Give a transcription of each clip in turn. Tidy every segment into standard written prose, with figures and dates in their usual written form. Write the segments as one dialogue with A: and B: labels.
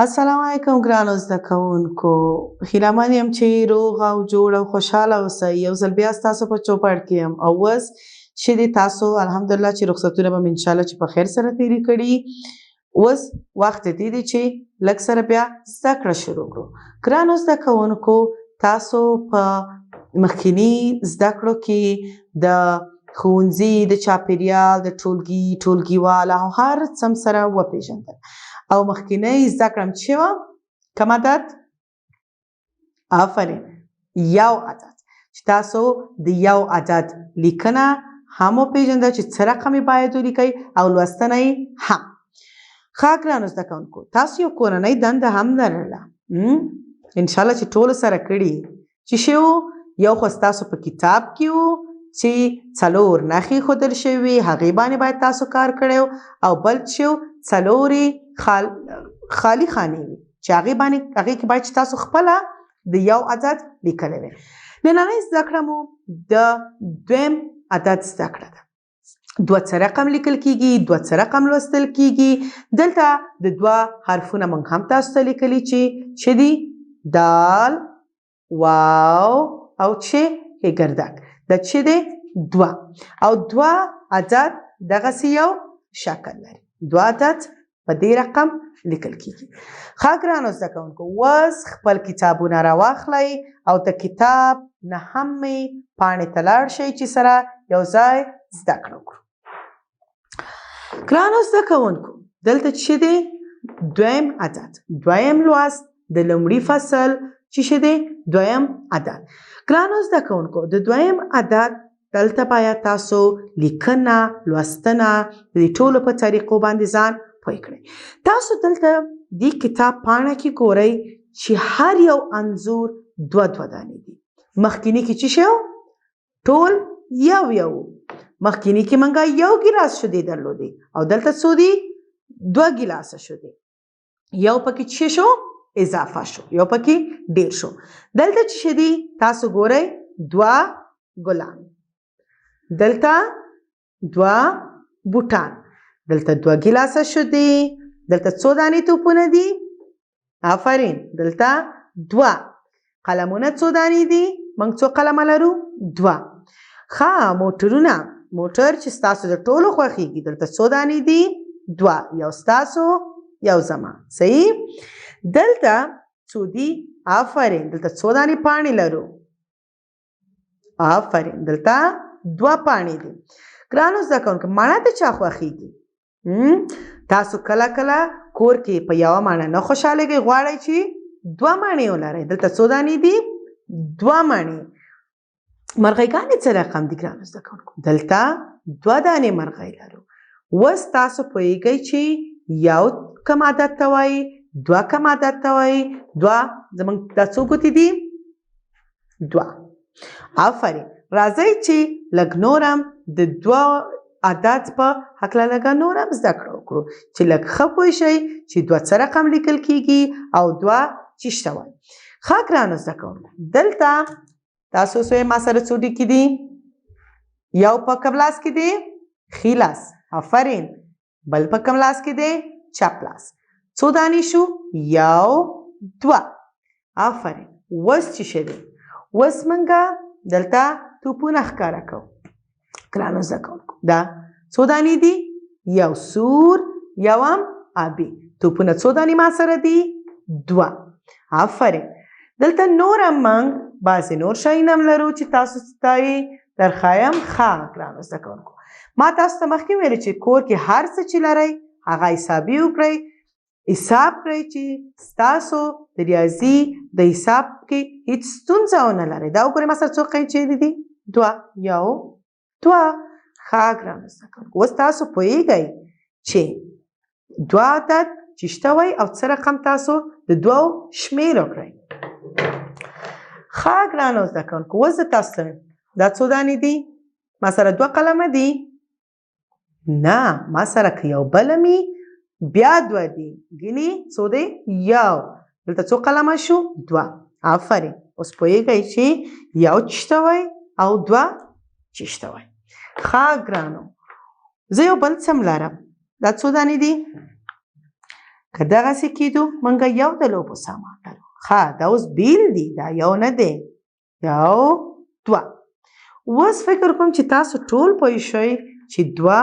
A: السلام علیکم ګرانو زده کوونکو، هیله من یم چې روغ او جوړ او خوشحاله اوسئ. یو ځل بیا ستاسو په چوپړ کې یم او اوس چې دي تاسو الحمدلله چې رخصتونه به مې انشاءالله چې په خیر سره تېرې کړي. اوس وخت دې دی چې لږ سره بیا زده کړه شروع کړو. ګرانو زده کوونکو، تاسو په مخکیني زده کړو کې د ښوونځي د چاپیریال، د ټولګي، ټولګیوال او هر څه سره وپېژندل. او مخکینی زده کړه چې وه کوم عدد؟ آفرین، یو عدد. چې تاسو د یو عدد لیکنه هم وپېژنده چې څه رقم یې باید ولیکئ او لوستنه یې هم. ښه ګرانو زده کوونکو، تاسو یو کورنۍ دنده هم لرله، انشاءالله چې ټولو سره کړي. چې شی و؟ یو خو ستاسو په کتاب کې و چې څلور نښې ښودل شوي، هغې باندې باید تاسو کار کړی و، او بل چې و څلورې خالي خانې وي چې هغې باندې هغې کې باید چې تاسو خپله د یو عدد لیکلی وي. نننۍ زده کړه مو د دویم عدد زده کړه ده. دوه څه رقم لیکل کیږي، دوه څه رقم لوستل کیږي. دلته د دوه حرفونه موږ هم تاسو ته لیکلي چې دي دال، واو او چې ګردک. دا چې دی دوه، او دوه عدد دغسې یو شکل لري. دوه عدد په دې رقم لیکل کیږي. ښه ګرانو زده کوونکو، اوس خپل کتابونه راواخلئ او د کتاب نهمې پاڼې ته لاړ شئ چې سره یو ځای زده کړه وکړو. ګرانو زده کوونکو، دلته چې دی دویم عدد، دویم لوست د لومړي فصل چې څه دی دویم عدد. ګرانو زده کوونکو، د دویم عدد دلته باید تاسو لیکنه، لوستنه د دې ټولو په طریقو باندې ځان پوه کړئ. تاسو دلته دې کتاب پاڼه کې ګورئ چې هر یو انځور دوه دوه دانې دي. مخکیني کې څه شی و؟ ټول یو یو. مخکیني کې موږ یو ګیلاس شیدې درلودې او دلته څو دي؟ دوه ګیلاسه شیدې. یو پکې څه شو؟ اضافه شو، یو پکې ډیر شو. دلته چې شی دي تاسو ګورئ دوه ګلان، دلته دوه بوټان، دلته دوه ګیلاسه شیدې، دلته څو دانې توپونه دي؟ آفرین، دلته دوه. قلمونه څو دانې دي؟ موږ څو قلمه لرو؟ دوه. ښه، موټرونه، موټر چې ستاسو د ټولو خوښیږي، دلته څو دانې دي؟ دوه، یو ستاسو یو زما. صحیح؟ دلته څو دي؟ آفرین، دلته څو دانې پاڼې لرو؟ آفرین، دلته دوه پاڼې دي. ګرانو زده کوونکو، مڼه د چا خوښیږي؟ تاسو کله کله کور کې په یوه مڼه نه خوشحالېږئ، غواړئ چې دوه مڼې ولرئ. دلته څو دانې دي؟ دوه مڼې. مرغۍګانې څه رقم دي ګرانو زده کوونکو؟ دلته دوه دانې مرغۍ لرو. اوس تاسو پوهېږئ چې یو کوم عدد ته وایي، دوه کوم عدد ته وایي. دوه زموږ دا څو ګوتې دي؟ دوه. آفرین. راځئ چې لږ نور هم د دوه عدد په هکله لږه نور هم زده کړه وکړو چې لږ ښه پوه شئ چې دوه څه رقم لیکل کیږي او دوه چیش ته وایي. ښه ګرانو زده کوونکو، دلته تاسو اوس ما سره څو ټکي دي؟ یو په کوم لاس کې دی؟ ښي لاس. آفرین. بل په کوم لاس کې دی؟ چپ لاس. څو دانې شو؟ یو، دوه. آفرین. اوس څه شی دی؟ اوس موږ دلته توپونه ښکاره کوو. ګرانو زده کوونکو، دا څو دانې دي؟ یو سور، یو هم آبي. توپونه څو دانې ما سره دي؟ دوه. آفرین. دلته نور هم موږ بعضې نور شیان هم لرو چې تاسو ته یې درښایم. ښه ګرانو زده کوونکو، ما تاسو ته مخکې ویلي چې کور کې هر څه چې لرئ هغه حسابي وکړئ. حساب کړئ چې ستاسو د ریاضي د حساب کې هیڅ ستونزه ونه لرئ. دا وګورئ ما سره څو قینچې دي؟ دوه، یو، دوه. ښه ګرانو زده کوونکو، اوس تاسو پوهېږئ چې دوه عدد چې شته وای او څه رقم تاسو د دوو شمېر وکړئ. ښه ګرانو زده کوونکو، اوس زه تاسو ته دا څو دانې دي؟ ما سره دوه قلمه دي؟ نه، ما سره که یو بله مي بیا دوه دي، ګینې څو دی؟ یو. دلته څو قلمه شو؟ دوه. آفرین. اوس پوهېږئ چې یو چشته وای او دوه چشته وای. ښه ګرانو، زه یو بل څه هم لرم. دا څو دانې دي؟ که دغسې کیدو موږ یو د لوبو سامان لرو. ښه، دا اوس بیل دي، دا یو نه دی. یو، دوه. اوس فکر کوم چې تاسو ټول پوه شئ چې دوه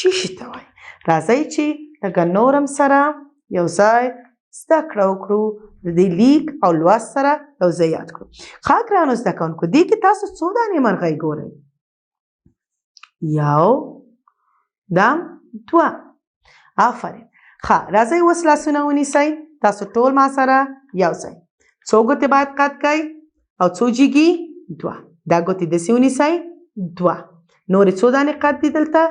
A: چی شي ته وایي. راځئ چې لږه نورم سره یو ځای زده کړه وکړو، د دې لیک او لوست سره یو ځای یاد کړو. ښه ګرانو زده کوونکو، دې کې تاسو څو دانې مرغۍ ګورئ؟ یو، دا دوه. آفرین. ښه، راځئ اوس لاسونه ونیسئ، تاسو ټول ما سره یو ځای. څو ګوتې باید قد کړئ او څو جیګي؟ دوه. دا ګوتې داسې ونیسئ، دوه. نورې څو دانې قد دي دلته؟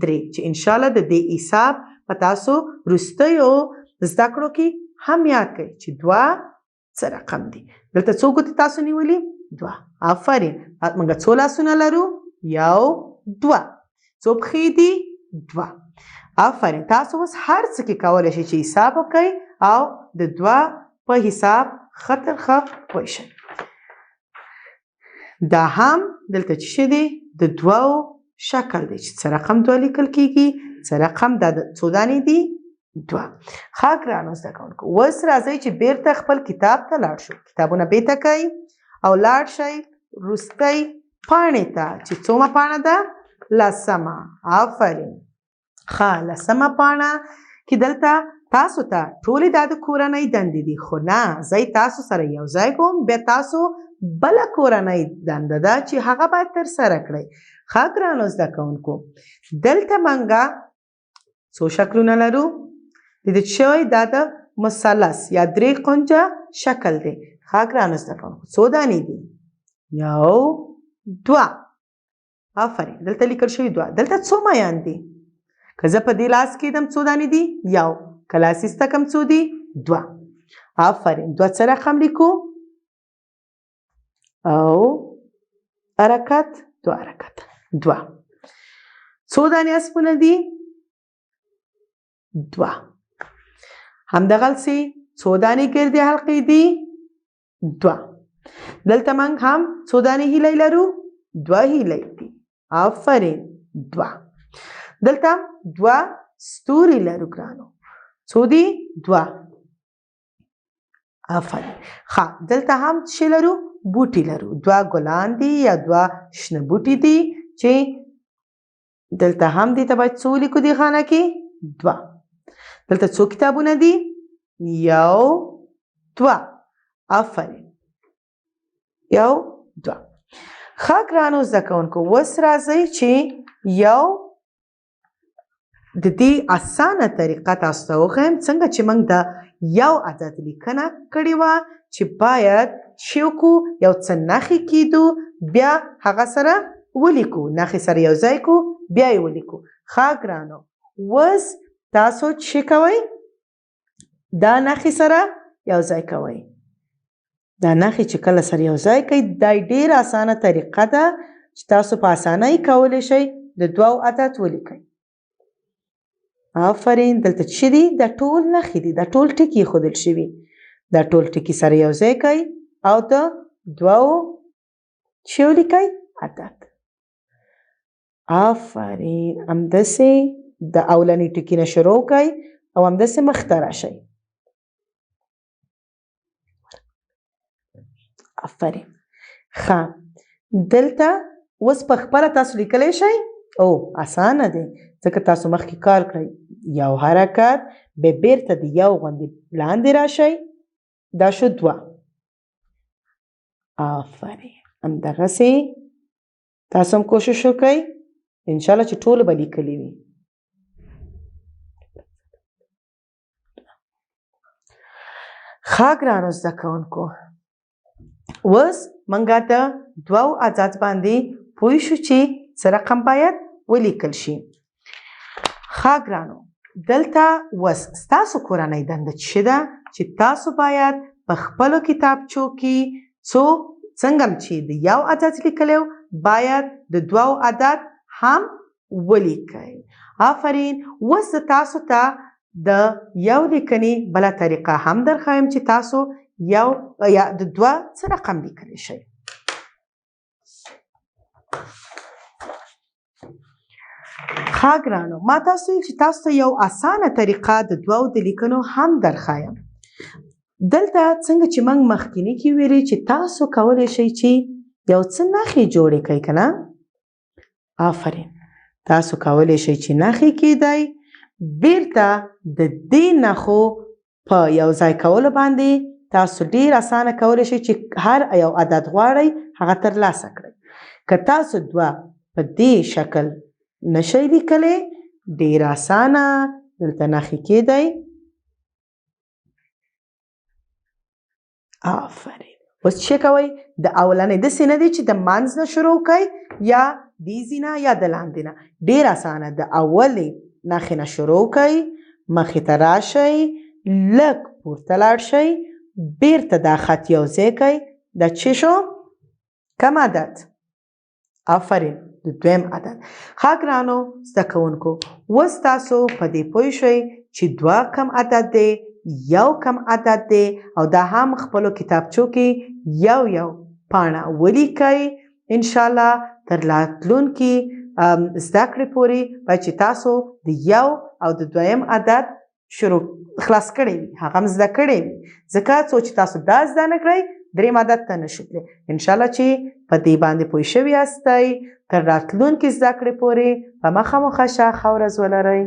A: درې، چې انشاءالله د دې حساب په تاسو وروستیو زده کړو کې هم یاد کړئ چې دوه څه رقم دي. دلته څو ګوتې تاسو نیولي؟ دوه. آفرین. موږ څو لاسونه لرو؟ یو، دوه. څو پښې دي؟ دوه. آفرین. تاسو اوس هر څه کې کولی شئ چې حساب وکړئ او د دوه په حساب ښه تر ښه پوه شئ. دا هم دلته څه شی دی؟ د دوو شکل دی چې څه رقم دوه لیکل کیږي، څه رقم دا څو دانې دي؟ دوه. ښه ګرانو زده کوونکو، اوس راځئ چې بیرته خپل کتاب ته لاړ شو. کتابونه بیرته کړئ او لاړ شئ وروستۍ پاڼې ته چې څومه پاڼه ده؟ لسمه. آفرین. ښه، لسمه پاڼه کې دلته تاسو ته ټولې دا د کورنۍ دندې دي، خو نه، زه یې تاسو سره یو ځای کوم، بیا تاسو بله کورنۍ دنده ده چې هغه باید ترسره کړئ. ښه ګرانو زده کوونکو، دلته مونږه څو شکلونه لرو؟ د دې څه وایي؟ دا د مثلث یا درې قنجه شکل دی. ښه ګرانو زده کوونکو، څو دانې دي؟ یو، دوه. آفرین. دلته لیکل شوي دوه. دلته څو میان دي؟ که زه په دې لاس کېدم څو دانې دي؟ یو. که لاس ایسته کړم څو دي؟ دوه. آفرین. دوه څه رقم لیکو؟ او حرکت، دوه حرکت، دوه. څو دانې اسپونه دي؟ دوه. همدغلسې څو دانې ګردې حلقې دي؟ دوه. دلته موږ هم څو دانې هیلۍ لرو؟ دوه هیلۍ دي. آفرین، دوه. دلته دوه ستوري لرو ګرانو، څو دي؟ دوه. آفرین. ښه، دلته هم څه لرو؟ بوټي لرو. دوه ګلان دي یا دوه شنه بوټي دي چې دلته هم دې ته باید څو ولیکو دې خانه کې؟ دوه. دلته څو کتابونه دي؟ یو، دوه. آفرین، یو، دوه. ښه ګرانو زده کوونکو، اوس راځئ چې یو د دې اسانه طریقه تاسو ته وښیم څنګه چې موږ د یو عدد لیکنه کړې وه چې باید چې وکړو یو څه نښې کیدو، بیا هغه سره ولیکو، نښې سره یو ځای کو، بیا یې ولیکو. ښه ګرانو، اوس تاسو څه کوئ؟ دا نښې سره یو ځای کوئ. دا نښې چې کله سره یو ځای کوئ، دا ډېره اسانه طریقه ده چې تاسو په اسانۍ کولی شئ د دوو عدد ولیکئ. آفرین. دلته څه دي؟ دا ټول نښې دي، دا ټول ټکي ښودل شوي. دا ټول ټکي سره یو ځای کوئ او د دوو څه ولیکئ؟ عدد. آفرین. همداسې د اولني ټکي نه شروع کړئ او همداسې مخته راشئ. آفرین. ښه، دلته اوس په خپله تاسو لیکلی شئ؟ او اسانه دی، ځکه تاسو مخکې کار کړئ. یو حرکت بیا بیرته د یو غوندې لاندې راشئ، دا شو دوه. آفرین. همدغسې تاسو هم کوشش وکړئ، انشاءالله چې ټولو به لیکلي وي. ښه ګرانو زده کوونکو، اوس موږ د دوو عدد باندې پوه شو چې څه رقم باید ولیکل شي. ښه ګرانو، دلته اوس ستاسو کورنۍ دنده څه ده؟ چې تاسو باید په خپلو کتابچو کې څو څنګه چې د یو عدد لیکلی و، باید د دوو عدد هم ولیکئ. آفرین. اوس زه تاسو ته د یو لیکنې بله طریقه هم درښایم چې تاسو یو یا د دوه څه رقم لیکلی شئ. ښه ګرانو، ما تاسو ویل چې تاسو ته یو اسانه طریقه د دوو د لیکنو هم درښایم. دلته څنګه چې موږ مخکیني کې ویلي چې تاسو کولی شئ چې یو څه نښې جوړې کړئ که نه؟ آفرین، تاسو کولی شئ چې نښې کیدای، بیرته د دې نښو په یو ځای کولو باندې تاسو ډیر اسانه کولی شئ چې هر یو عدد غواړئ هغه ترلاسه کړئ. که تاسو دوه په دې شکل نشئ لیکلی، ډیر اسانه دلته نښې کیدای. آفرین، اوس څه کوئ؟ د اولنۍ داسې نه دی چې د منځ نه شروع کړئ یا دې ځای نه یا د لاندې نه، ډیر اسانه د اولې نښې نه شروع کړئ، مخې ته راشئ، لږ پورته لاړ شئ، بیرته دا خط یو ځای کړئ. دا څه شو؟ کوم عدد؟ آفرین، د دویم عدد. ښه ګرانو زده کوونکو، اوس تاسو په دې پوه شئ چې دوه کم عدد دی، یو کم عدد دی، او دا هم خپلو کتابچو کې یو یو پاڼه ولیکئ. انشاءالله تر راتلونکي زده کړې پورې باید چې تاسو د یو او د دویم عدد شروع خلاص کړی وي، هغه هم زده کړی وي، ځکه څو چې تاسو دا زده نه کړئ دریم عدد ته نه شئ تللی. انشاءالله چې په دې باندې پوه شوي یاستئ. تر راتلونکي زده کړې پورې په مخه مو ښه شه، ښه ورځ ولرئ.